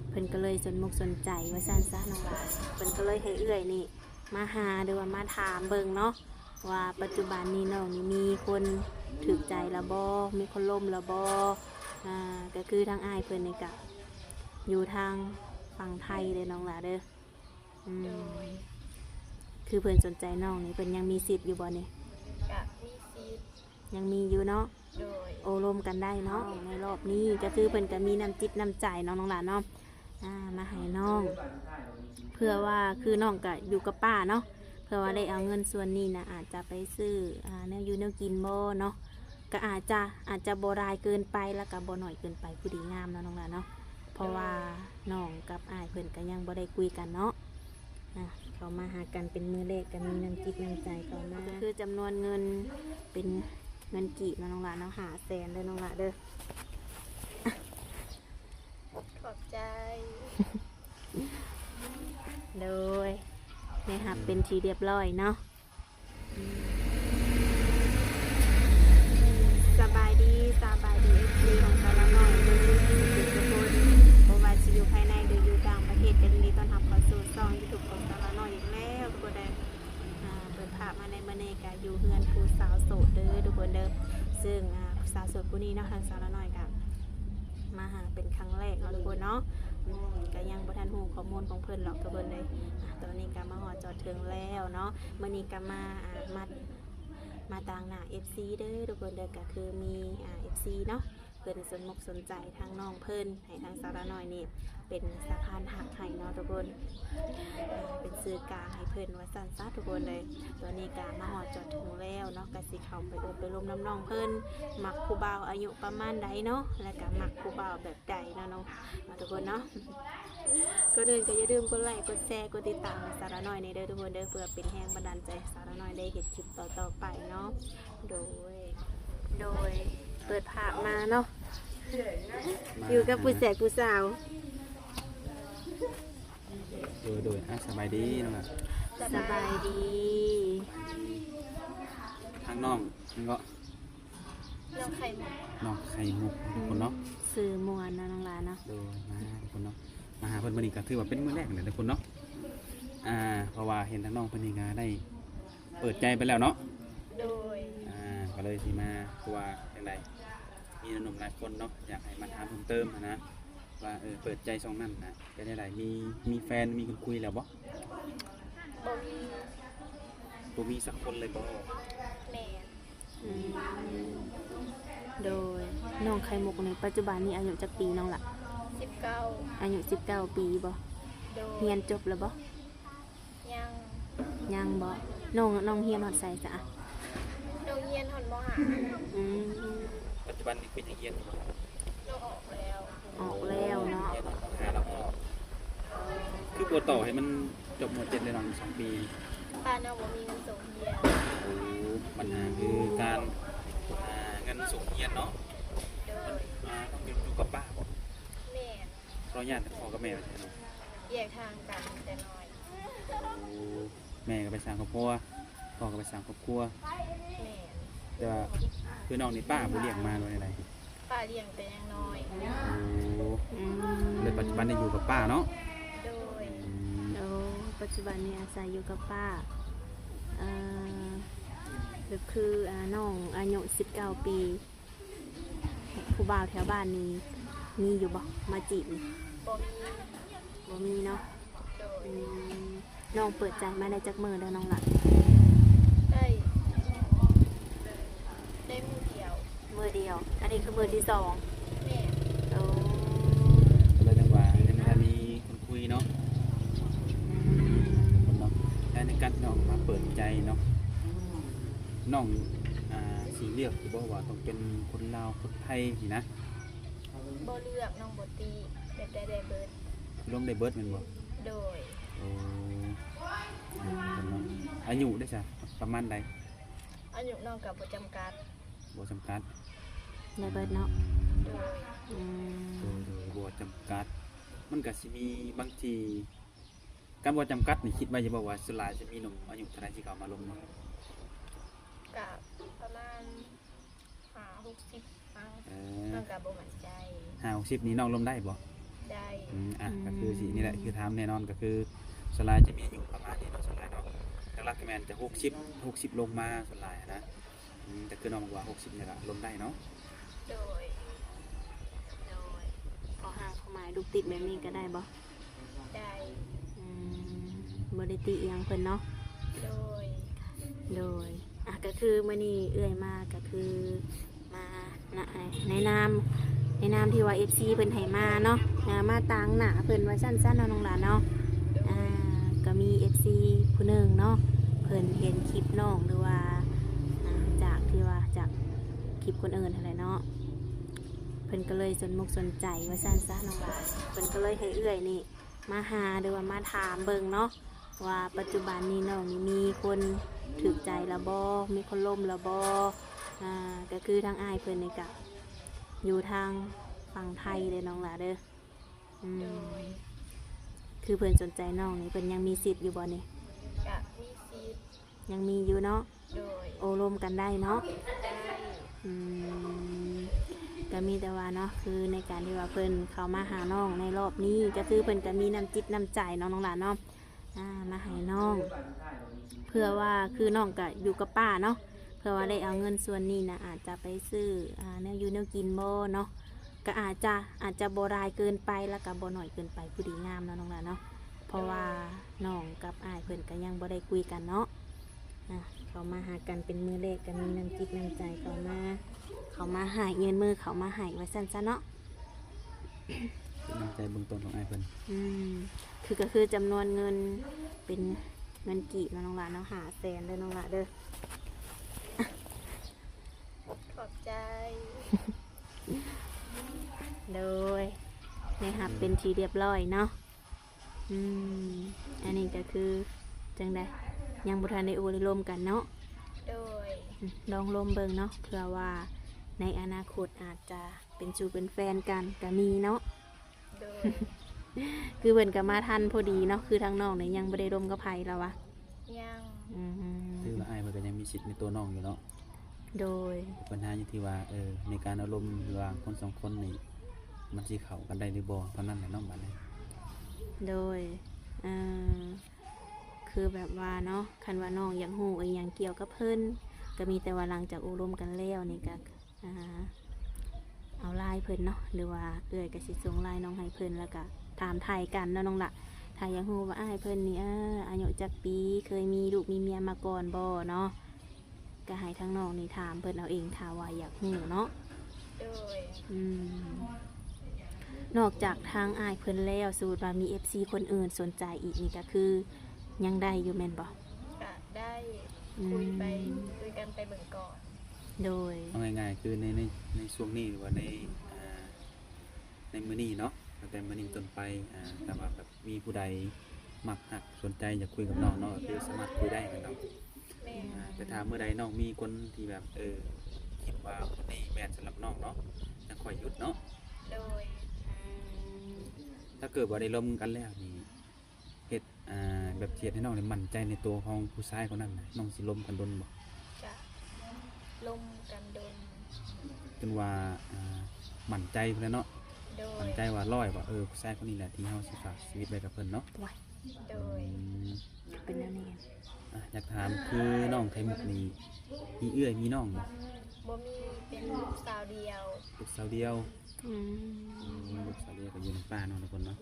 ເພິ່ນກໍເລີຍສົນອົກສົນໃຈວ່າຊັ້ນຊະນ້ອງຫຼ້າ. ເພິ່ນກໍເລີຍໃຫ້ເອື້ອຍນີ້ມາຫາ ຫຼືວ່າມາຖາມເບິ່ງເນາະ ວ່າປັດຈຸບັນນີ້ນ້ອງນີ້ມີຄົນຖືກໃຈລະບໍ່ ມີຄົນລົມລະບໍ່. ອາ ກໍຄືທາງອ້າຍເພິ່ນນີ້ກະຢູ່ທາງຝັ່ງໄທເດີນ້ອງຫຼ້າເດີ. ອືມ ໂດຍ ຄືເພິ່ນສົນໃຈນ້ອງນີ້ ເພິ່ນຍັງມີສິດຢູ່ບໍ່ນີ້? ກະມີສິດ ຍັງມີຢູ່ເນາະ. ໂດຍ ໂອ້ລົມກັນໄດ້ເນາະ. ໃນຮອບນີ້ກໍຄືເພິ່ນກໍມີນ້ຳຈິດນ້ຳໃຈເນາະນ້ອງຫຼ້າເນາະ ອາ ມາໃຫ້ນ້ອງ ເພື່ອວ່າ ຄືນ້ອງກໍຢູ່ກັບປ້າເນາະ ເພື່ອວ່າໄດ້ເອົາເງິນສ່ວນນີ້ນະ ອາດຈະໄປຊື້ ອາ ແນວຢູ່ແນວກິນບໍ່ເນາະ. ກໍອາດຈະ ອາດຈະບໍ່ຫຼາຍເກີນໄປ ແລ້ວກໍບໍ່ໜ້ອຍເກີນໄປ ພໍດີງາມເນາະນ້ອງຫຼ້າເນາະ. ເພາະວ່າ ໂດຍ ນ້ອງກັບອ້າຍເພິ່ນກໍຍັງບໍ່ໄດ້ຄຸຍກັນເນາະ. ອ່າ ເຂົ້າມາຫາກັນເປັນມື້ແລກກໍມີນ້ຳຈິດນ້ຳໃຈເຂົ້າມາ. ກໍຄືຈຳນວນເງິນເປັນເງິນກີບເນາະນ້ອງຫຼ້າເນາະ ຫ້າແສນເດີນ້ອງຫຼ້າເດີ. ຂອບໃຈ ໂດຍ ໄດ້ຮັບເປັນທີ່ຮຽບຮ້ອຍເນາະ. ສະບາຍດີ ສະບາຍດີ ເອັຟຊີ ຂອງສາວລານ້ອຍເບິດທຸກຄົນ ບໍ່ວ່າຊິຢູ່ພາຍໃນ ຫຼື ຢູ່ຕ່າງປະເທດ ກໍຍິນດີຕ້ອນຮັບເຂົ້າສູ່ຊ່ອງຢູທູບຂອງສາວລານ້ອຍອີກແລ້ວທຸກຄົນເດີ. ອ່າ ເປີດພາບມາໃນມື້ນີ້ກໍຢູ່ເຮືອນຜູ້ສາວໂສດເດີທຸກຄົນເດີ. ເຊິ່ງ ອ່າ ຜູ້ສາວໂສດຜູ້ນີ້ເນາະ ທາງສາວລານ້ອຍກໍມາຫາເປັນຄັ້ງແລກເນາະທຸກຄົນເນາະ. ອືມ ກໍຍັງບໍ່ທັນຮູ້ຂໍ້ມູນຂອງເພິ່ນຫຼອກທຸກຄົນເດີ. ອ່າ ຕອນນີ້ກໍມາຮອດຈອດເຖິງແລ້ວເນາະ. ມື້ນີ້ກໍມາ ອ່າ ມາ ມາຕາງໜ້າ ເອັຟຊີ ເດີທຸກຄົນເດີ. ກໍຄືມີ ອ່າ ເອັຟຊີ ເນາະ ເພິ່ນສົນອົກສົນໃຈທາງນ້ອງເພິ່ນ ໃຫ້ທາງສາວລານ້ອຍນີ້ເປັນສະພານຮັກໃຫ້ເນາະທຸກຄົນ ເປັນສື່ກາງໃຫ້ເພິ່ນວ່າຊັ້ນຊະທຸກຄົນເດີ. ຕອນນີ້ກະມາຮອດຈອດເຖິງແລ້ວເນາະ ກະຊິເຂົ້າໄປອົບໄປລົມນຳນ້ອງເພິ່ນ ມັກຜູ້ບ່າວອາຍຸປະມານໃດເນາະ ແລ້ວກະມັກຜູ້ບ່າວແບບໃດເນາະ ເນາະ ເນາະທຸກຄົນເນາະ. ກ່ອນອື່ນກໍຢ່າລືມກົດໄລ້ ກົດແຊ ກົດຕິດຕາມໃຫ້ສາວລານ້ອຍແດ່ເດີທຸກຄົນເດີ ເພື່ອເປັນແຮງບັນດານໃຈໃຫ້ສາວລານ້ອຍໄດ້ເຮັດຄລິບຕໍ່ໆໄປເນາະ. ໂດຍ ໂດຍ ເປີດພາບມາເນາະ ຢູ່ກັບຜູ້ແສກຜູ້ສາວ. ໂດຍ ໂດຍ ອ່າ ສະບາຍດີນ້ອງຫຼ້າ. ສະບາຍດີ ທາງນ້ອງ ນ້ອງໄຂ່ມຸກ ນ້ອງໄຂ່ມຸກທຸກຄົນເນາະ. ອືມ ຊື່ມ່ວນເນາະນ້ອງຫຼ້າເນາະ. ໂດຍ ມາທຸກຄົນເນາະ ມາຫາເພິ່ນມື້ນີ້ກໍຖືວ່າເປັນມື້ແລກແຫຼະທຸກຄົນເນາະ. ອ່າ ເພາະວ່າເຫັນທາງນ້ອງເພິ່ນນີ້ກໍໄດ້ເປີດໃຈໄປແລ້ວເນາະ. ໂດຍ ອ່າ ກໍເລີຍຊິມາ ຄືວ່າຈັ່ງໃດ ມີໜຸ່ມໆຫຼາຍຄົນເນາະ ຢາກໃຫ້ມາຖາມເພີ່ມເຕີມຫັ້ນນະ ວ່າ ເອີ ເປີດໃຈຊ່ອງນັ້ນນະ ເປັນຈັ່ງໃດ ມີ ມີແຟນ ມີຄົນຄຸຍແລ້ວບໍ່? ບໍ່ມີ ບໍ່ມີສັກຄົນເລີຍບໍ່? ແມ່ນ. ອືມ ໂດຍ ນ້ອງໄຂ່ມຸກນີ້ ປັດຈຸບັນນີ້ອາຍຸຈັກປີນ້ອງລະ? ສິບເກົ້າ ອາຍຸສິບເກົ້າປີບໍ່? ໂດຍ ຮຽນຈົບແລ້ວບໍ່? ຍັງ ຍັງບໍ່? ນ້ອງ ນ້ອງຮຽນຮອດໃສຊະ? ນ້ອງຮຽນຮອດ ມໍຫ້າ. ອືມ ປັດຈຸບັນນີ້ເປັນນັກຮຽນຢູ່ບໍ່? ນ້ອງອອກແລ້ວ. ອອກແລ້ວເນາະ ຮຽນຮອດ ມໍຫ້າ ແລ້ວອອກ. ຄືບໍ່ຕໍ່ໃຫ້ມັນຈົບ ມໍເຈັດ ເລີຍນ້ອງ ສອງປີ? ປ້ານ້ອງບໍ່ມີເງິນສົ່ງຮຽນ. ໂອ້ ບັນຫາຄືການ ອ່າ ເງິນສົ່ງຮຽນເນາະ. ໂດຍ ອ່າ ນ້ອງຢູ່ ຢູ່ກັບປ້າບໍ່? ແມ່ນ. ຂໍອະນຸຍາດພໍ່ກັບແມ່ວ່າຊັ້ນເນາະ. ແຍກທາງກັນແຕ່ນ້ອຍ. ໂອ້ ແມ່ກໍໄປສ້າງຄອບຄົວ ພໍ່ກໍໄປສ້າງຄອບຄົວ. ແມ່ນ. ແຕ່ວ່າຄືນ້ອງນີ້ ປ້າບໍ່ລ້ຽງມາ ຫຼືວ່າແນວໃດ? ປ້າລ້ຽງແຕ່ຍັງນ້ອຍ. ໂອ້ ອືມ ແລ້ວປັດຈຸບັນນີ້ຢູ່ກັບປ້າເນາະ? ໂດຍ. ອືມ ໂອ້ ປັດຈຸບັນນີ້ອາໄສຢູ່ກັບປ້າ. ເອີ ແບບຄື ອ່າ ນ້ອງອາຍຸສິບເກົ້າປີ ຜູ້ບ່າວແຖວບ້ານນີ້ມີຢູ່ບໍ່ ມາຈີບນີ້? ບໍ່ມີ. ບໍ່ມີເນາະ. ໂດຍ. ອືມ ນ້ອງເປີດໃຈມາໄດ້ຈັກມື້ແລ້ວນ້ອງລະ? ໄດ້ ໄດ້ມື້ດຽວ. ມື້ດຽວ. ອັນນີ້ຄືມື້ທີສອງ. ແມ່ນ. ໂອ້ ກໍເລີຍຍັງວ່າຍັງບໍ່ທັນມີຄົນຄຸຍເນາະ. ອືມ ຄົນເນາະ ແລ້ວໃນການທີ່ນ້ອງມາເປີດໃຈເນາະ ນ້ອງ ອ່າ ຊິເລືອກຢູ່ບໍ່ວ່າຕ້ອງເປັນຄົນລາວ ຄົນໄທຊີ້ນະ? ບໍ່ເລືອກ ນ້ອງບໍ່ຕິ ແບບໃດໄດ້ເບິດ. ລົມໄດ້ເບິດແມ່ນບໍ່? ໂດຍ. ໂອ້ ອືມ ອາຍຸເດ້ຊະ ປະມານໃດ? ອາຍຸນ້ອງກໍບໍ່ຈຳກັດ. ບໍ່ຈຳກັດ. ໄດ້ເບິດເນາະ. ໂດຍ. ອືມ ໂດຍ ໂດຍ ບໍ່ຈຳກັດ. ມັນກໍຊິມີບາງທີ ການບໍ່ຈຳກັດນີ້ ຄິດໄວ້ຢູ່ບໍ່ວ່າສ່ວນຫຼາຍຊິມີໜຸ່ມອາຍຸເທົ່າໃດຊິເຂົ້າມາລົມນີ້? ກະປະມານຫ້າຫົກສິບ ເອີ ນ້ອງກະບໍ່ໝັ້ນໃຈ. ຫ້າຫົກສິບນີ້ນ້ອງລົມໄດ້ບໍ່? ໄດ້. ອືມ ອ່ະ ອືມ ກໍຄືຊິ ນີ້ແຫຼະ ຄືຖາມແນ່ນອນ ກໍຄືສ່ວນຫຼາຍຈະມີອາຍຸປະມານນີ້ເນາະ ສ່ວນຫຼາຍເນາະ ຫຼັກໆກໍແມ່ນຈະຫົກສິບ ຫົກສິບລົງມາສ່ວນຫຼາຍນະ. ອືມ ແຕ່ຄືນ້ອງບອກວ່າຫົກສິບນີ້ກໍລົມໄດ້ເນາະ. ໂດຍ ໂດຍ ເພາະຫາງເຂົ້າມາລູກຕິດແບບນີ້ກໍໄດ້ບໍ່? ໄດ້. ອືມ ບໍ່ໄດ້ຕິອີ່ຫຍັງເພິ່ນເນາະ. ໂດຍ ໂດຍ ອ່ະ ກໍຄືມື້ນີ້ເອື້ອຍມາກໍຄື ມານະ ໃນນາມ ໃນນາມທີ່ວ່າເອັຟຊີເພິ່ນໃຫ້ມາເນາະ ອ່າ ມາຕາງໜ້າເພິ່ນວ່າຊັ້ນຊະເນາະ ນ້ອງຫຼ້າເນາະ. ອ່າ ກໍມີເອັຟຊີຜູ້ໜຶ່ງເນາະ ເພິ່ນເຫັນຄລິບນ້ອງ ຫຼືວ່າ ອ່າ ຈາກທີ່ວ່າ ຈາກຄລິບຄົນອື່ນຫັ້ນແຫຼະເນາະ ເພິ່ນກໍເລີຍສົນມຸກສົນໃຈວ່າຊັ້ນຊະ ນ້ອງຫຼ້າ. ເພິ່ນກໍເລີຍໃຫ້ເອື້ອຍນີ້ມາຫາ ຫຼືວ່າມາຖາມເບິ່ງເນາະ ວ່າປັດຈຸບັນນີ້ນ້ອງນີ້ມີຄົນຖືກໃຈແລ້ວບໍ່? ມີຄົນລົມແລ້ວບໍ່? ອ່າ ກໍຄືທາງອ້າຍເພິ່ນນີ້ກະຢູ່ທາງຝັ່ງໄທເດີນ້ອງຫຼ້າເດີ. ອືມ ໂດຍ ຄືເພິ່ນສົນໃຈນ້ອງນີ້ ເພິ່ນຍັງມີສິດຢູ່ບໍ່ນີ້? ກະມີສິດ ຍັງມີຢູ່ເນາະ. ໂດຍ ໂອ້ລົມກັນໄດ້ເນາະ. ໄດ້. ອືມ ກໍມີແຕ່ວ່າເນາະ ຄືໃນການທີ່ວ່າເພິ່ນເຂົ້າມາຫານ້ອງໃນລອບນີ້ ກໍຄືເພິ່ນກໍມີນ້ຳຈິດນ້ຳໃຈເນາະ ນ້ອງຫຼ້າເນາະ ອ່າ ມາໃຫ້ນ້ອງ ເພື່ອວ່າ ຄືນ້ອງກໍຢູ່ກັບປ້າເນາະ ເພື່ອວ່າໄດ້ເອົາເງິນສ່ວນນີ້ນະ ອາດຈະໄປຊື້ ອ່າ ແນວຢູ່ແນວກິນບໍ່ເນາະ ກໍອາດຈະ ອາດຈະບໍ່ຫຼາຍເກີນໄປ ແລ້ວກໍບໍ່ໜ້ອຍເກີນໄປ ພໍດີງາມເນາະ ນ້ອງຫຼ້າເນາະ. ເພາະວ່າ ໂດຍ ນ້ອງກັບອ້າຍເພິ່ນກໍຍັງບໍ່ໄດ້ຄຸຍກັນເນາະ ອ່າ ເຂົ້າມາຫາກັນເປັນມື້ແລກ ກໍມີນ້ຳຈິດນ້ຳໃຈເຂົ້າມາ ເຂົ້າມາໃຫ້ ຍື່ນມືເຂົ້າມາໃຫ້ວ່າຊັ້ນຊະເນາະ. ເປັນນ້ຳໃຈເບື້ອງຕົ້ນຂອງອ້າຍເພິ່ນ. ອືມ ຄື ກໍຄືຈຳນວນເງິນເປັນເງິນກີບເນາະ ນ້ອງຫຼ້າເນາະ ຫ້າແສນເດີ ນ້ອງຫຼ້າເດີ. ຂອບໃຈ. ໂດຍ ໄດ້ຮັບເປັນທີ່ຮຽບຮ້ອຍເນາະ. ອືມ ອັນນີ້ກໍຄືຈັ່ງໃດ ຍັງບໍ່ທັນໄດ້ໂອ້ໄດ້ລົມກັນເນາະ. ໂດຍ ອືມ ລອງລົມເບິ່ງເນາະ ເພື່ອວ່າໃນອະນາຄົດອາດຈະເປັນຊູ່ເປັນແຟນກັນກໍມີເນາະ. ໂດຍ ຄືເພິ່ນກໍມາທັນພໍດີເນາະ ຄືທາງນ້ອງນີ້ຍັງບໍ່ໄດ້ລົມກັບໃຜລະຫວາ? ຍັງ. ອືມ ຖືວ່າອ້າຍເພິ່ນກໍຍັງມີສິດໃນຕົວນ້ອງຢູ່ເນາະ. ໂດຍ ບັນຫາຢູ່ທີ່ວ່າ ເອີ ໃນການອາລົມລະຫວ່າງຄົນສອງຄົນນີ້ ມັນຊິເຂົ້າກັນໄດ້ຫຼືບໍ່ ເທົ່ານັ້ນແຫຼະເນາະ ບາດນີ້. ໂດຍ ເອີ ຄືແບບວ່າເນາະ ຄັນວ່ານ້ອງຢາກຮູ້ອີ່ຫຍັງກ່ຽວກັບເພິ່ນ ກໍມີແຕ່ວ່າຫຼັງຈາກໂອ້ລົມກັນແລ້ວນີ້ກໍ ອ່າ ເອົາ LINE ເພິ່ນເນາະ ຫຼືວ່າເອື້ອຍກໍຊິສົ່ງ LINE ນ້ອງໃຫ້ເພິ່ນ ແລ້ວກໍຖາມໄຖ່ກັນເນາະ ນ້ອງຫຼ້າ. ຖ້າຢາກຮູ້ວ່າອ້າຍເພິ່ນນີ້ ເອີ ອາຍຸຈັກປີ ເຄີຍມີລູກມີເມຍມາກ່ອນບໍ່ເນາະ ກໍໃຫ້ທາງນ້ອງນີ້ຖາມເພິ່ນເອົາເອງ ຖ້າວ່າຢາກຮູ້ເນາະ. ໂດຍ ອືມ ນອກຈາກທາງອ້າຍເພິ່ນແລ້ວ ສົມມຸດວ່າມີເອັຟຊີຄົນອື່ນສົນໃຈອີກນີ້ ກໍຄືຍັງໄດ້ຢູ່ແມ່ນບໍ່? ກະໄດ້ ອືມ ຄຸຍໄປ ຄຸຍກັນໄປເບິ່ງກ່ອນ. ໂດຍ ເອົາງ່າຍໆ ຄືໃນ ໃນ ໃນຊ່ວງນີ້ ຫຼືວ່າໃນ ອ່າ ໃນມື້ນີ້ເນາະ ຕັ້ງແຕ່ມື້ນີ້ເປັນຕົ້ນໄປ ອ່າ ຖ້າວ່າແບບມີຜູ້ໃດມັກຮັກສົນໃຈຢາກຄຸຍກັບນ້ອງເນາະ ກໍຄືສາມາດຄຸຍໄດ້ແມ່ນບໍ່? ແມ່ນ. ອ່າ ແຕ່ຖ້າມື້ໃດນ້ອງມີຄົນທີ່ແບບ ເອີ ຄິດວ່າຄົນນີ້ແມ່ນສຳລັບນ້ອງເນາະ ຈັ່ງຄ່ອຍຢຸດເນາະ. ໂດຍ ອືມ ຖ້າເກີດວ່າໄດ້ລົມກັນແລ້ວນີ້ ເຮັດ ອ່າ ແບບຊິເຮັດໃຫ້ນ້ອງໄດ້ໝັ້ນໃຈໃນຕົວຂອງຜູ້ຊາຍຄົນນັ້ນນະ ນ້ອງຊິລົມກັນດົນບໍ່? ກະລົມກັນດົນ ຈົນວ່າ ອ່າ ໝັ້ນໃຈພຸ້ນແຫຼະເນາະ. ໂດຍ ໝັ້ນໃຈວ່າຮ້ອຍວ່າ ເອີ ຜູ້ຊາຍຄົນນີ້ແຫຼະທີ່ເຮົາຊິຝາກຊີວິດໄວ້ກັບເພິ່ນເນາະ. ໂດຍ ອືມ ເປັນແນວນີ້. ອ່ະ ຢາກຖາມ ຄືນ້ອງໄຂ່ມຸກນີ້ ມີເອື້ອຍມີນ້ອງບໍ່? ບໍ່ມີ ເປັນລູກສາວດຽວ. ລູກສາວດຽວ. ອືມ ອືມ ລູກສາວດຽວກໍຢູ່ນຳປ້າເນາະ ທຸກຄົນເນາະ.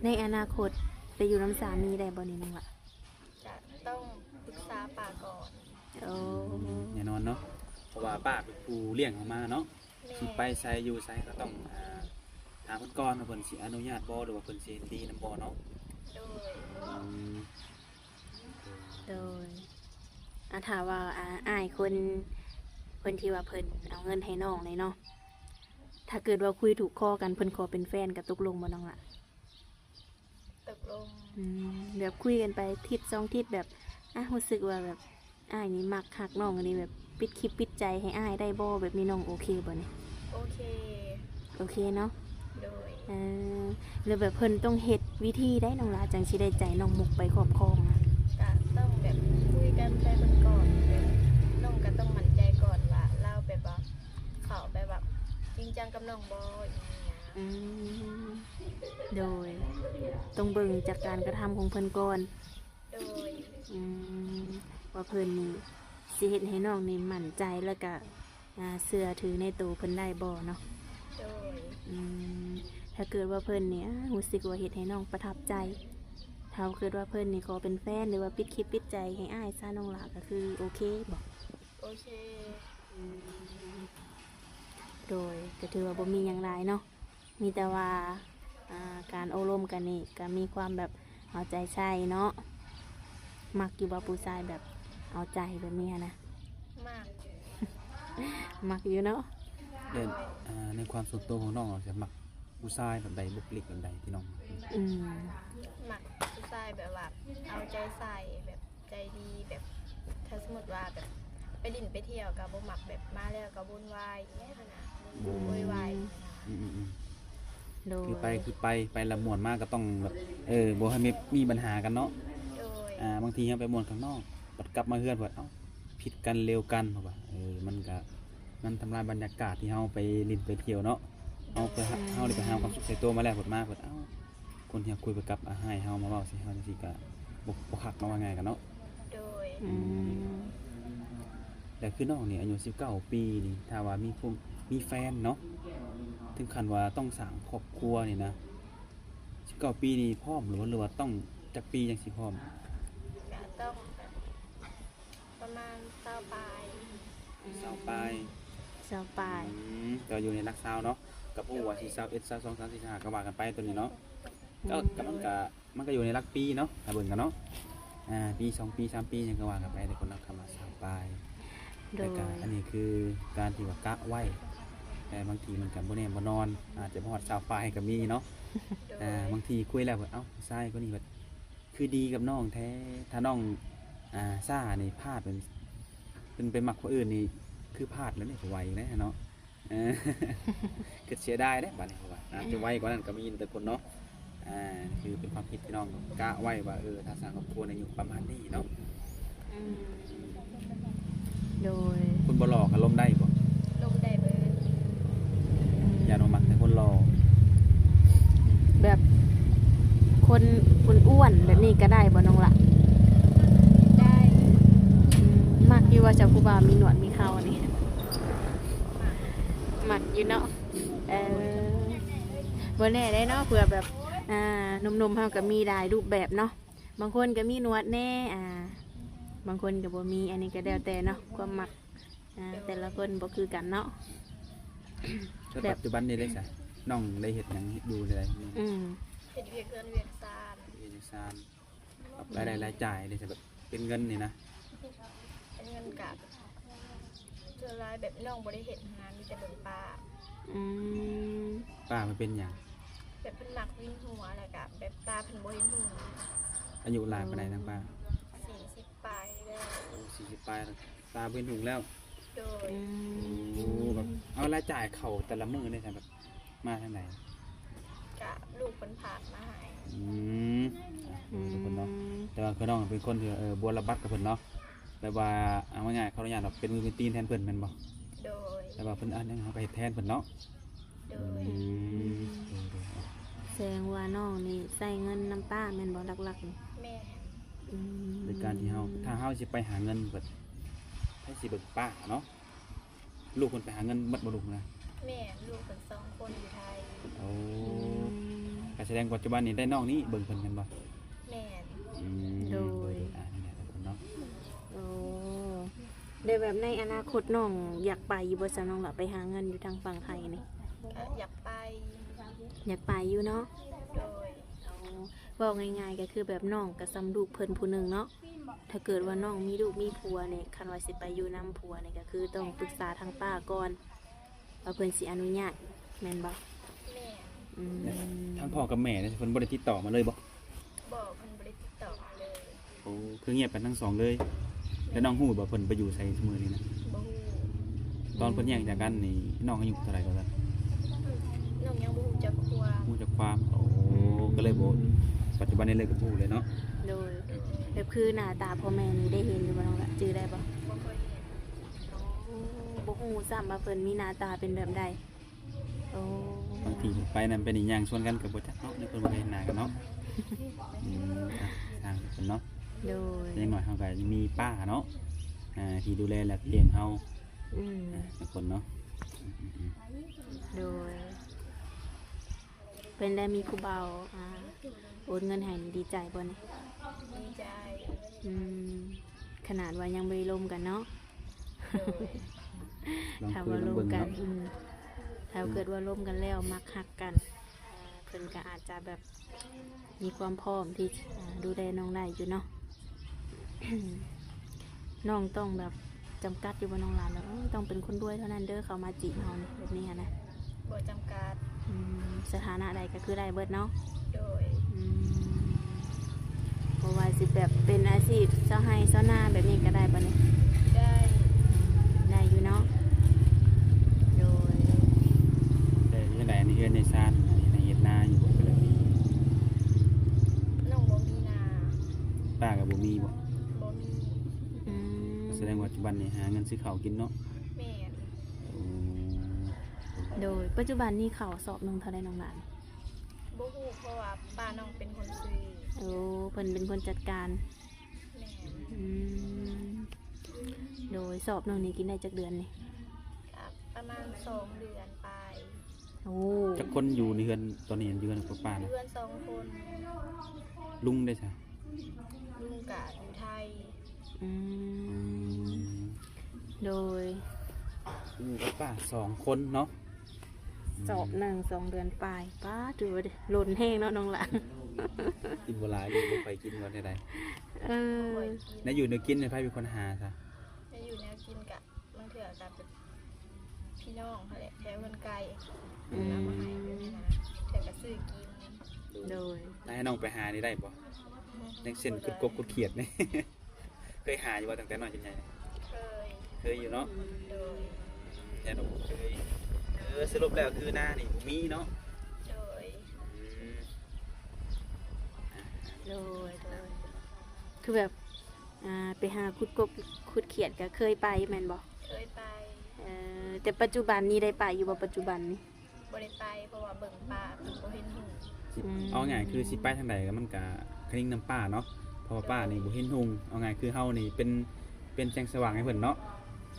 ໃນອະນາຄົດໄປຢູ່ນຳສາມີໄດ້ບໍ່ນີ້ນ້ອງລະ? ກະຕ້ອງປຶກສາປ້າກ່ອນ. ໂອ້ ອືມ ແນ່ນອນເນາະ ເພາະວ່າປ້າເປັນຜູ້ລ້ຽງເຮົາມາເນາະ. ແມ່ນ. ຊິໄປໃສຢູ່ໃສກໍຕ້ອງ ອ່າ ຖາມເພິ່ນກ່ອນວ່າເພິ່ນຊິອະນຸຍາດບໍ່ ຫຼືວ່າເພິ່ນຊິເຫັນດີນຳບໍ່ເນາະ. ໂດຍ ອືມ ໂດຍ ອາ ຖ້າວ່າ ອາ ອ້າຍຄົນ ຄົນທີ່ວ່າເພິ່ນເອົາເງິນໃຫ້ນ້ອງນີ້ເນາະ ຖ້າເກີດວ່າຄຸຍຖືກຄໍກັນ ເພິ່ນຂໍເປັນແຟນກໍຕົກລົງບໍ່ນ້ອງລະ? ຕົກລົງ. ອືມ ແບບຄຸຍກັນໄປທິດສອງທິດ ແບບ ອາ ຮູ້ສຶກວ່າແບບ ອ້າຍນີ້ມັກຮັກນ້ອງອີ່ຫຼີ ແບບປິດຄິດປິດໃຈໃຫ້ອ້າຍໄດ້ບໍ່? ແບບນີ້ນ້ອງໂອເຄບໍ່ນີ້? ໂອເຄ. ໂອເຄເນາະ. ໂດຍ. ເອີ ແລ້ວແບບເພິ່ນຕ້ອງເຮັດວິທີໃດນ້ອງຫຼ້າ ຈັ່ງຊິໄດ້ໃຈນ້ອງມຸກໄປຄອບຄອງນະ? ກະຕ້ອງແບບຄຸຍກັນໄປເບິ່ງກ່ອນ ແບບນ້ອງກະຕ້ອງໝັ້ນໃຈກ່ອນວ່າລາວແບບວ່າເຂົ້າໄປແບບຈິງຈັງກັບນ້ອງບໍ່ ອີ່ຫຍັງ. ອືມ. ໂດຍ ຕ້ອງເບິ່ງຈາກການກະທຳຂອງເພິ່ນກ່ອນ. ໂດຍ ອືມ ວ່າເພິ່ນນີ້ຊິເຮັດໃຫ້ນ້ອງນີ້ໝັ້ນໃຈ ແລ້ວກະ ອ່າ ເຊື່ອຖືໃນໂຕເພິ່ນໄດ້ບໍ່ເນາະ? ໂດຍ ອືມ ຖ້າເກີດວ່າເພິ່ນນີ້ ອ່າ ຮູ້ສຶກວ່າເຮັດໃຫ້ນ້ອງປະທັບໃຈ ຖ້າເກີດວ່າເພິ່ນນີ້ຂໍເປັນແຟນ ຫຼືວ່າປິດຄລິບປິດໃຈໃຫ້ອ້າຍຊະ ນ້ອງຫຼ້າກໍຄືໂອເຄບໍ່? ໂອເຄ ອືມ ໂດຍ ກໍຖືວ່າບໍ່ມີຫຍັງຫຼາຍເນາະ ມີແຕ່ວ່າ ອ່າ ການໂອ້ລົມກັນນີ້ກໍມີຄວາມແບບເອົາໃຈໃສ່ເນາະ. ມັກຢູ່ບໍ່ຜູ້ຊາຍແບບເອົາໃຈແບບນີ້ຫັ້ນນະ? ມັກ ມັກຢູ່ເນາະ. ແຕ່ ອ່າ ໃນຄວາມສ່ວນຕົວຂອງນ້ອງ ຈະມັກຜູ້ຊາຍແບບໃດ? ບຸກລິກແບບໃດທີ່ນ້ອງມັກ? ອືມ ມັກຜູ້ຊາຍແບບວ່າເອົາໃຈໃສ່ ແບບໃຈດີ ແບບ ຖ້າສົມມຸດວ່າແບບໄປຫຼິ້ນໄປທ່ຽວ ກໍບໍ່ມັກແບບມາແລ້ວກໍວຸ່ນວາຍ ໂວຍວາຍ ອືມ ອືມ ອືມ ໂດຍ ຄືໄປ ຄືໄປ ໄປລະມ່ວນ ມາກໍຕ້ອງແບບ ເອີ ບໍ່ໃຫ້ມີ ມີບັນຫາກັນເນາະ. ໂດຍ ອ່າ ບາງທີເຮົາໄປມ່ວນຂ້າງນອກ ບັດກັບມາເຮືອນ ບັດ ເອົ້າ ຜິດກັນ ເລວກັນ ເພາະວ່າ ເອີ ມັນກໍ ມັນທຳລາຍບັນຍາກາດທີ່ເຮົາໄປຫຼິ້ນໄປທ່ຽວເນາະ. ເຮົາໄປ ອືມ ເຮົາໄດ້ໄປຫາຄວາມສຸກໃສ່ຕົວມາແລ້ວ ບັດມາ ບັດ ເອົ້າ ຄົນທີ່ເຮົາຄຸຍໄປກັບ ອາ ອ້າຍເຮົາມາເວົ້າໃສ່ເຮົາຈັ່ງຊີ້ກໍ ບໍ່ ບໍ່ຄັກເນາະ ວ່າງ່າຍກັນເນາະ. ໂດຍ ອືມ ແລ້ວຄືນ້ອງນີ້ອາຍຸສິບເກົ້າປີນີ້ ຖ້າວ່າມີຜູ້ ມີແຟນເນາະ ເຖິງຂັ້ນວ່າຕ້ອງສ້າງຄອບຄົວນີ້ນະ ສິບເກົ້າປີນີ້ພ້ອມຫຼືບໍ່ ຫຼືວ່າຕ້ອງຈັກປີຈັ່ງຊິພ້ອມ? ກໍຕ້ອງແບບປະມານຊາວປາຍ ຊາວປາຍ ຊາວປາຍ ອືມ ກໍຢູ່ໃນຫຼັກຊາວເນາະ ກໍບໍ່ຮູ້ວ່າຊິຊາວເອັດ ຊາວສອງ ຊາວສາມ ຊາວສີ່ ຊາວຫ້າ ກໍວ່າກັນໄປຕົວນີ້ເນາະ. ກໍ ກໍມັນກໍ ມັນກໍຢູ່ໃນຫຼັກປີເນາະ ຖ້າເບິ່ງກັນເນາະ ອ່າ ປີ ສອງປີ ສາມປີ ຫຍັງກໍວ່າກັນໄປ ແຕ່ຄົນລາວຄຳວ່າຊາວປາຍ. ໂດຍ ແລ້ວກໍອັນນີ້ຄືການທີ່ວ່າກະໄວ້ ແຕ່ບາງທີມັນກໍບໍ່ແນ່ບໍ່ນອນ ອາດຈະບໍ່ຮອດຊາວປາຍກໍມີເນາະ. ໂດຍ ອ່າ ບາງທີຄຸຍແລ້ວ ເອົ້າ ຜູ້ຊາຍຄົນນີ້ແບບຄືດີກັບນ້ອງແທ້ ຖ້ານ້ອງ ອ່າ ຊ້ານີ້ພາດ ເປັນ ເປັນໄປມັກຜູ້ອື່ນນີ້ ຄືພາດແລ້ວນີ້ ໄວເດ້ເນາະ. ເອີ ຄິດເສຍດາຍເດ້ບາດນີ້ ເພາະວ່າອາດຈະໄວກວ່ານັ້ນກໍມີແຕ່ຄົນເນາະ. ອ່າ ຄືເປັນຄວາມຄິດທີ່ນ້ອງກະໄວ້ວ່າ ເອີ ຖ້າສ້າງຄອບຄົວໃນຍຸກປະມານນີ້ເນາະ. ອືມ ໂດຍ ຄົນບໍ່ຫຼໍ່ກໍລົມໄດ້ບໍ່? ລົມໄດ້ເບີດ ອືມ ຢ້ານວ່າມັກແຕ່ຄົນຫຼໍ່ ແບບຄົນອ້ວນໆແບບນີ້ກໍໄດ້ບໍ່ນ້ອງລະ? ໄດ້ ອືມ ມັກຢູ່ວ່າຊະ ຜູ້ບ່າວມີໜວດມີເຂົານີ້? ມັກຢູ່ເນາະ ເອີ ບໍ່ແນ່ເດ້ເນາະ ເພື່ອແບບ ອ່າ ໜຸ່ມໆເຮົາກໍມີຫຼາຍຮູບແບບເນາະ ບາງຄົນກໍມີໜວດແດ່ ອ່າ ບາງຄົນກໍບໍ່ມີ ອັນນີ້ກໍແລ້ວແຕ່ເນາະ ຄວາມມັກ ອ່າ ແຕ່ລະຄົນບໍ່ຄືກັນເນາະ. ແລ້ວປັດຈຸບັນນີ້ເດ້ຊະ ນ້ອງໄດ້ເຮັດຫຍັງ ເຮັດຢູ່ໃດ? ອືມ ເຮັດວຽກເຮືອນວຽກຊານ ເຮັດວຽກຊານ ລາຍໄດ້ລາຍຈ່າຍເດ້ ແບບເປັນເງິນນີ້ນະ? ເປັນເງິນກະສ່ວນຫຼາຍແບບນ້ອງບໍ່ໄດ້ເຮັດຫັ້ນນະ ມີແຕ່ເບິ່ງປ້າ. ອືມ ປ້າມັນເປັນຫຍັງ? ແບບເພິ່ນມັກວິນຫົວ ແລ້ວກະແບບຕາເພິ່ນບໍ່ເຫັນຫຸ່ງ. ອາຍຸຫຼາຍປານໃດທາງປ້າ? ສີ່ສິບປາຍແລ້ວ. ໂອ້ ສີ່ສິບປາຍແລ້ວ ຕາບໍ່ເຫັນຫຸ່ງແລ້ວ. ໂດຍ ອືມ ໂອ້ ແບບເອົາລາຍຈ່າຍເຂົ້າແຕ່ລະມື້ນີ້ ແບບ ມາທາງໃດ? ກະລູກເພິ່ນຝາກມາໃຫ້. ອືມ ອືມ ທຸກຄົນເນາະ ແຕ່ວ່າຄືນ້ອງເປັນຄົນທີ່ ເອີ ບົວລະບັດກັບເພິ່ນເນາະ ແບບວ່າ ເອົາງ່າຍໆ ຂໍອະນຸຍາດວ່າເປັນມືເປັນຕີນແທນເພິ່ນແມ່ນບໍ່? ໂດຍ ແບບວ່າເພິ່ນອັນຫຍັງເຮົາກໍເຮັດແທນເພິ່ນເນາະ. ໂດຍ ອືມ ໂດຍໆ ແສດງວ່ານ້ອງນີ້ໃຊ້ເງິນນຳປ້າແມ່ນບໍ່ ຫຼັກໆນີ້? ແມ່ນ ອືມ ໂດຍການທີ່ເຮົາ ຖ້າເຮົາຊິໄປຫາເງິນ ແບບໃຜຊິເບິ່ງປ້າເນາະ? ລູກເພິ່ນໄປຫາເງິນໝົດບໍ່ ລູກນະ? ແມ່ນ ລູກເພິ່ນສອງຄົນຢູ່ໄທ. ໂອ້ ອືມ ກໍສະແດງປັດຈຸບັນນີ້ໄດ້ນ້ອງນີ້ເບິ່ງເພິ່ນແມ່ນບໍ່? ແມ່ນ ອືມ ໂດຍ ໂດຍ ອ່າ ນີ້ແຫຼະທຸກຄົນເນາະ. ໂອ້ ແລ້ວແບບໃນອະນາຄົດນ້ອງຢາກໄປຢູ່ບໍ່ຊະ ນ້ອງລະ ໄປຫາເງິນຢູ່ທາງຝັ່ງໄທນີ້? ກໍຢາກໄປ ຢາກໄປຢູ່ເນາະ. ໂດຍ ເວົ້າງ່າຍໆ ກໍຄືແບບນ້ອງກໍສ່ຳລູກເພິ່ນຜູ້ໜຶ່ງເນາະ. ຖ້າເກີດວ່ານ້ອງມີລູກມີຜົວນີ້ ຄັນວ່າຊິໄປຢູ່ນຳຜົວນີ້ ກໍຄືຕ້ອງປຶກສາທາງປ້າກ່ອນ ວ່າເພິ່ນຊິອະນຸຍາດແມ່ນບໍ່? ແມ່ນ ອືມ ແລ້ວທາງພໍ່ກັບແມ່ນີ້ ເພິ່ນບໍ່ໄດ້ຕິດຕໍ່ມາເລີຍບໍ່? ບໍ່ ເພິ່ນບໍ່ໄດ້ຕິດຕໍ່ມາເລີຍ. ໂອ້ ຄືງຽບກັນທັງສອງເລີຍ. ແລ້ວນ້ອງຮູ້ບໍ່ເພິ່ນໄປຢູ່ໃສຊຸມື້ນີ້ນະ? ບໍ່ຮູ້. ຕອນເພິ່ນແຍກຈາກກັນນີ້ ນ້ອງອາຍຸເທົ່າໃດຕອນນັ້ນ? ນ້ອງຍັງບໍ່ຮູ້ຈັກຄວາມ ຮູ້ຈັກຄວາມ. ໂອ້ ອືມ ກໍເລີຍບໍ່ ປັດຈຸບັນນີ້ເລີຍກໍບໍ່ຮູ້ເລີຍເນາະ. ໂດຍ ແບບຄືໜ້າຕາພໍ່ແມ່ນີ້ໄດ້ເຫັນຢູ່ບໍ່ນ້ອງລະ ຈື່ໄດ້ບໍ່? ບໍ່ເຄີຍເຫັນ. ໂອ້ ບໍ່ຮູ້ຊ້ຳວ່າເພິ່ນມີໜ້າຕາເປັນແບບໃດ. ໂອ້ ໄປນຳ ໄປນີ້ຍ່າງຊວນກັນກໍບໍ່ຈັກເນາະ ໃນຄົນບໍ່ເຫັນໜ້າກັນເນາະ. ອືມ ອ່ະ ຊ່າງເພິ່ນເນາະ. ໂດຍ ຢ່າງໜ້ອຍເຮົາກໍຍັງມີປ້າເນາະ ອ່າ ທີ່ດູແລ ແລະ ລ້ຽງເຮົາ. ອືມ ອ່າ ທຸກຄົນເນາະ. ໂດຍ ເປັນໄດ້ມີຜູ້ບ່າວ ອ່າ ໂອນເງິນໃຫ້ນີ້ ດີໃຈບໍ່ນີ້? ດີໃຈ. ອືມ ຂະໜາດວ່າຍັງບໍ່ໄດ້ລົມກັນເນາະ. ໂດຍ ລອງ ຖ້າ ຄຸຍ ວ່າ ລອງ ລົມ ເບິ່ງ ກັນ ເນາະ. ອືມ ຖ້າ ອືມ ເກີດວ່າລົມກັນແລ້ວມັກຮັກກັນ ອ່າ ເພິ່ນກໍອາດຈະແບບມີຄວາມພ້ອມທີ່ ອ່າ ດູແລນ້ອງໄດ້ຢູ່ເນາະ. ນ້ອງຕ້ອງແບບຈຳກັດຢູ່ບໍ່ນ້ອງຫຼານ ແບບ ເອີ ຕ້ອງເປັນຄົນລວຍເທົ່ານັ້ນເດີ ເຂົ້າມາຈີບເຮົານີ້ ແບບນີ້ຫັ້ນນະ? ບໍ່ຈຳກັດ. ອືມ ສະຖານະໃດກໍຄືໄດ້ເບິດເນາະ? ໂດຍ. ອືມ ບໍ່ວ່າຊິແບບເປັນອາຊີບຊາວໄຮ່ຊາວນາແບບນີ້ກໍໄດ້ບໍ່ນີ້? ໄດ້. ອືມ ໄດ້ຢູ່ເນາະ. ໂດຍ. ແຕ່ຈັ່ງໃດ ອັນນີ້ເຮືອນໃນຊານ ອັນນີ້ນາເຮັດນາຢູ່ບໍ່? ແຕ່ລະປີ ນ້ອງບໍ່ມີນາ. ປ້າກໍບໍ່ມີບໍ່? ບໍ່ມີ. ອືມ ສະແດງວ່າປັດຈຸບັນນີ້ຫາເງິນຊື້ເຂົ້າກິນເນາະ? ແມ່ນ. ໂອ້ ໂດຍ. ປັດຈຸບັນນີ້ເຂົ້າສອບໜຶ່ງເທົ່າໃດນ້ອງຫຼານ? ບໍ່ຮູ້ ເພາະວ່າປ້ານ້ອງເປັນຄົນຊື້. ໂອ້ ເພິ່ນເປັນຄົນຈັດການ. ແມ່ນ. ອືມ ໂດຍ. ສອບໜຶ່ງນີ້ກິນໄດ້ຈັກເດືອນນີ້? ກໍປະມານສອງເດືອນປາຍ. ໂອ້ ຈັກຄົນຢູ່ໃນເຮືອນຕອນນີ້? ຢູ່ເຮືອນກັບປ້ານະ? ເຮືອນສອງຄົນ. ລຸງເດຊະ? ລຸງກະຢູ່ໄທ. ອືມ ອືມ ໂດຍ. ຢູ່ກັບປ້າສອງຄົນເນາະ. ອືມ ສອບໜຶ່ງສອງເດືອນປາຍ. ປ້າ ຖືວ່າດົນແຮງເນາະນ້ອງຫຼານ. ກິນບໍ່ຫຼາຍເລີຍ ບໍ່ຄ່ອຍກິນວ່າແນວໃດ? ເອີ ແນວຢູ່ແນວກິນໃຫ້ໃຜເປັນຄົນຫາຊະ? ແນວຢູ່ແນວກິນກະ ບາງເທື່ອກໍແບບພີ່ນ້ອງຫັ້ນແຫຼະ ແຖວເຮືອນໃກ້ ອືມ ເອົາມາໃຫ້ແບບນີ້ນະ ເທື່ອກໍຊື້ກິນ. ໂດຍ. ຖ້າໃຫ້ນ້ອງໄປຫານີ້ໄດ້ບໍ່? ອືມ ຢ່າງເຊັ່ນ ໄດ້ ຂຸດກົບຂຸດຂຽດນີ້ ເຄີຍຫາຢູ່ບໍ່ ຕັ້ງແຕ່ນ້ອຍຈົນໃຫຍ່? ເຄີຍ. ເຄີຍຢູ່ເນາະ. ໂດຍ. ແຕ່ນ້ອງບໍ່ເຄີຍ. ເອີ ສະຫຼຸບແລ້ວຄືນານີ້ບໍ່ມີເນາະ? ໂດຍ. ອືມ ໂດຍ ໂດຍ. ຄືແບບ ອ່າ ໄປຫາຂຸດກົບຂຸດຂຽດກໍເຄີຍໄປແມ່ນບໍ່? ເຄີຍໄປ. ເອີ ແຕ່ປັດຈຸບັນນີ້ໄດ້ໄປຢູ່ບໍ່ ປັດຈຸບັນນີ້? ບໍ່ໄດ້ໄປ ເພາະວ່າເບິ່ງປ້າເພິ່ນບໍ່ເຫັນຫຸ່ງ. ອືມ ເອົາງ່າຍຄືຊິໄປທາງໃດກໍມັນກະຄະນິງນຳປ້າເນາະ ເພາະວ່າປ້ານີ້ ໂດຍ ບໍ່ເຫັນຫຸ່ງ. ເອົາງ່າຍຄືເຮົານີ້ເປັນ ເປັນແສງສະຫວ່າງໃຫ້ເພິ່ນເນາະ.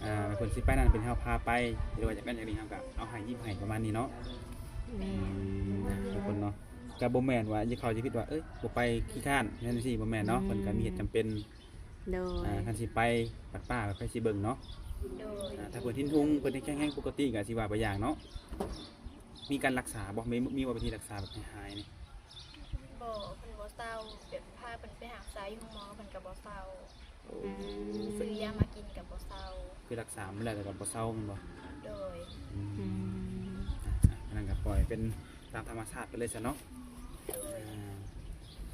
ອ່າ ເພິ່ນຊິໄປນັ້ນເປັນເຮົາພາໄປ ຫຼືວ່າຢາກນັ້ນຢາກນີ້ເຮົາກໍເອົາໃຫ້ຍິບໃຫ້ປະມານນີ້ເນາະ. ແມ່ນ. ອືມ ທຸກຄົນເນາະ. ກໍບໍ່ແມ່ນວ່າເຂົາຈະຄິດວ່າ ເອີຍ ບໍ່ໄປຂີ້ຄ້ານ ແມ່ນຈັ່ງຊີ້ ບໍ່ແມ່ນເນາະ. ອືມ ເພິ່ນກໍມີເຫດຈຳເປັນ. ໂດຍ. ອ່າ ຄັນຊິໄປບັດປ້າແລ້ວໃຜຊິເບິ່ງເນາະ? ໂດຍ. ອ່າ ຖ້າເພິ່ນເຫັນຫຸ່ງ ເພິ່ນແຂງແຮງປົກກະຕິກໍຊິວ່າໄປຢ່າງເນາະ. ມີການລັກສາບໍ່? ມີ ມີບໍ່ ວິທີລັກສາແບບໃຫ້ຫາຍນີ້? ບໍ່ ເພິ່ນບໍ່ເຊົາ ແບບພາເພິ່ນໄປຮັກສາຢູ່ໂຮງໝໍ ເພິ່ນກໍບໍ່ເຊົາ. ອືມ ຊື້ຢາມາກິນກໍບໍ່ເຊົາ. ຄືລັກສາມາແລ້ວແຕ່ກໍບໍ່ເຊົາແມ່ນບໍ່? ໂດຍ. ອືມ ອືມ ອ່ະ ອັນນັ້ນກໍປ່ອຍເປັນຕາມທຳມະຊາດໄປເລີຍຊະເນາະ.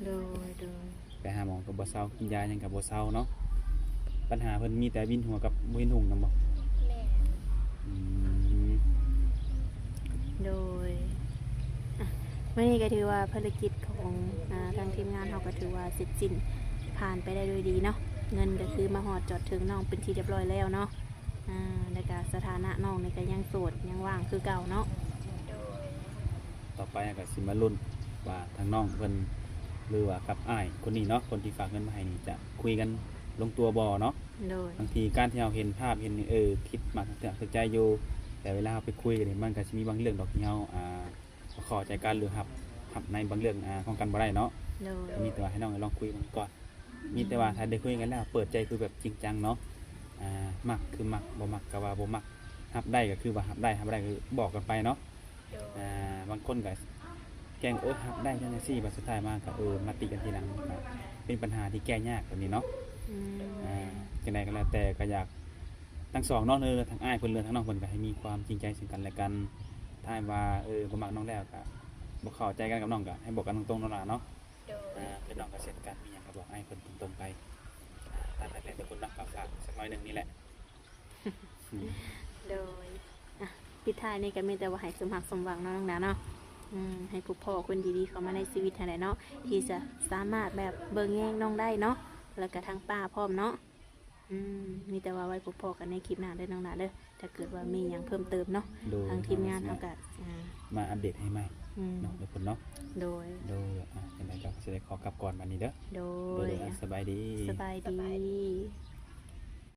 ໂດຍ ໂດຍ ໄປຫາໝໍກໍບໍ່ເຊົາ ກິນຢາຫຍັງກໍບໍ່ເຊົາເນາະ. ບັນຫາເພິ່ນມີແຕ່ວິນຫົວກັບບໍ່ເຫັນຫຸ່ງນຳບໍ່? ແມ່ນ. ອືມ ໂດຍ. ອ່ະ ມື້ນີ້ກໍຖືວ່າພາລະກິດຂອງ ອ່າ ທາງທີມງານເຮົາກໍຖືວ່າເສັດສິ້ນຜ່ານໄປໄດ້ດ້ວຍດີເນາະ. ເງິນກໍຄືມາຮອດຈອດເຖິງນ້ອງເປັນທີ່ຮຽບຮ້ອຍແລ້ວເນາະ. ອ່າ ແລ້ວກໍສະຖານະນ້ອງນີ້ກໍຍັງໂສດ ຍັງວ່າງຄືເກົ່າເນາະ. ໂດຍ. ຕໍ່ໄປກໍຊິມາລຸ້ນວ່າທາງນ້ອງເພິ່ນ ຫຼືວ່າກັບອ້າຍຄົນນີ້ເນາະ ຄົນທີ່ຝາກເງິນມາໃຫ້ນີ້ ຈະຄຸຍກັນລົງຕົວບໍ່ເນາະ. ໂດຍ. ບາງທີການທີ່ເຮົາເຫັນພາບ ເຫັນ ເອີ ຄລິບມັກຖືກໃຈຢູ່ ແຕ່ເວລາເຮົາໄປຄຸຍກັນນີ້ ມັນກໍຊິມີບາງເລື່ອງດອກທີ່ເຮົາ ອ່າ ບໍ່ເຂົ້າໃຈກັນ ຫຼື ຮັບ ຮັບໃນບາງເລື່ອງ ອ່າ ຂອງກັນບໍ່ໄດ້ເນາະ. ໂດຍ. ມີແຕ່ວ່າໃຫ້ນ້ອງໄດ້ລອງຄຸຍເບິ່ງກ່ອນ. ອືມ. ມີແຕ່ວ່າຖ້າໄດ້ຄຸຍກັນແລ້ວ ເປີດໃຈຄຸຍແບບຈິງຈັງເນາະ. ອ່າ ມັກຄືມັກ ບໍ່ມັກກໍວ່າບໍ່ມັກ ຮັບໄດ້ກໍຄືວ່າຮັບໄດ້ ຮັບບໍ່ໄດ້ກໍບອກກັນໄປເນາະ. ໂດຍ. ອ່າ ບາງຄົນກໍແກ້ງ ເອີ ຮັບໄດ້ຈັ່ງຊີ້ ບາດສຸດທ້າຍມາກໍ ເອີ ມາຕິກັນທີຫຼັງ ກໍເປັນບັນຫາທີ່ແກ້ຍາກແບບນີ້ເນາະ. ອືມ. ອ່າ ຈັ່ງໃດກໍແລ້ວແຕ່ ກໍຢາກທັງສອງເນາະ ເລີຍທາງອ້າຍເພິ່ນ ເລີຍທາງນ້ອງເພິ່ນ ກໍໃຫ້ມີຄວາມຈິງໃຈເຊິ່ງກັນແລະກັນ. ຖ້າວ່າ ເອີ ບໍ່ມັກນ້ອງແລ້ວ ກໍບໍ່ເຂົ້າໃຈກັນກັບນ້ອງ ກໍໃຫ້ບອກກັນຕົງໆເນາະຫຼ້າເນາະ. ໂດຍ. ອ່າ ເປັນນ້ອງກໍເຊັ່ນກັນ ມີຫຍັງກໍບອກອ້າຍເພິ່ນຕົງໆໄປ. ອ່າ ຕາມໃດແຕ່ທຸກຄົນເນາະ ກໍຝາກສັກໜ້ອຍໜຶ່ງນີ້ແຫຼະ. ໂດຍ. ອ່ະ ປິດທ້າຍນີ້ກໍມີແຕ່ວ່າໃຫ້ສົມຮັກສົມຫວັງເນາະນ້ອງດາເນາະ. ອືມ ໃຫ້ພົບພໍ້ຄົນດີໆເຂົ້າມາໃນຊີວິດຫັ້ນແຫຼະເນາະ ທີ່ຈະສາມາດແບບເບິ່ງແຍງນ້ອງໄດ້ເນາະ ແລ້ວກໍທາງປ້າພ້ອມເນາະ. ອືມ ມີແຕ່ວ່າໄວ້ພົບພໍ້ກັນໃນຄລິບໜ້າເດີນ້ອງຫຼ້າເດີ ຖ້າເກີດວ່າມີຫຍັງເພີ່ມເຕີມເນາະ ໂດຍ ທາງທີມງານເຮົາກໍ ອ່າ ມາອັບເດດໃຫ້ໃໝ່ ອືມ ເນາະທຸກຄົນເນາະ ໂດຍ ໂດຍ ອ່າ ຈັ່ງໃດກໍຊິໄດ້ຂໍກັບກ່ອນບັດນີ້ເດີ ໂດຍ ໂດຍ ອ່າ ສະບາຍດີ ສະບາຍດີ.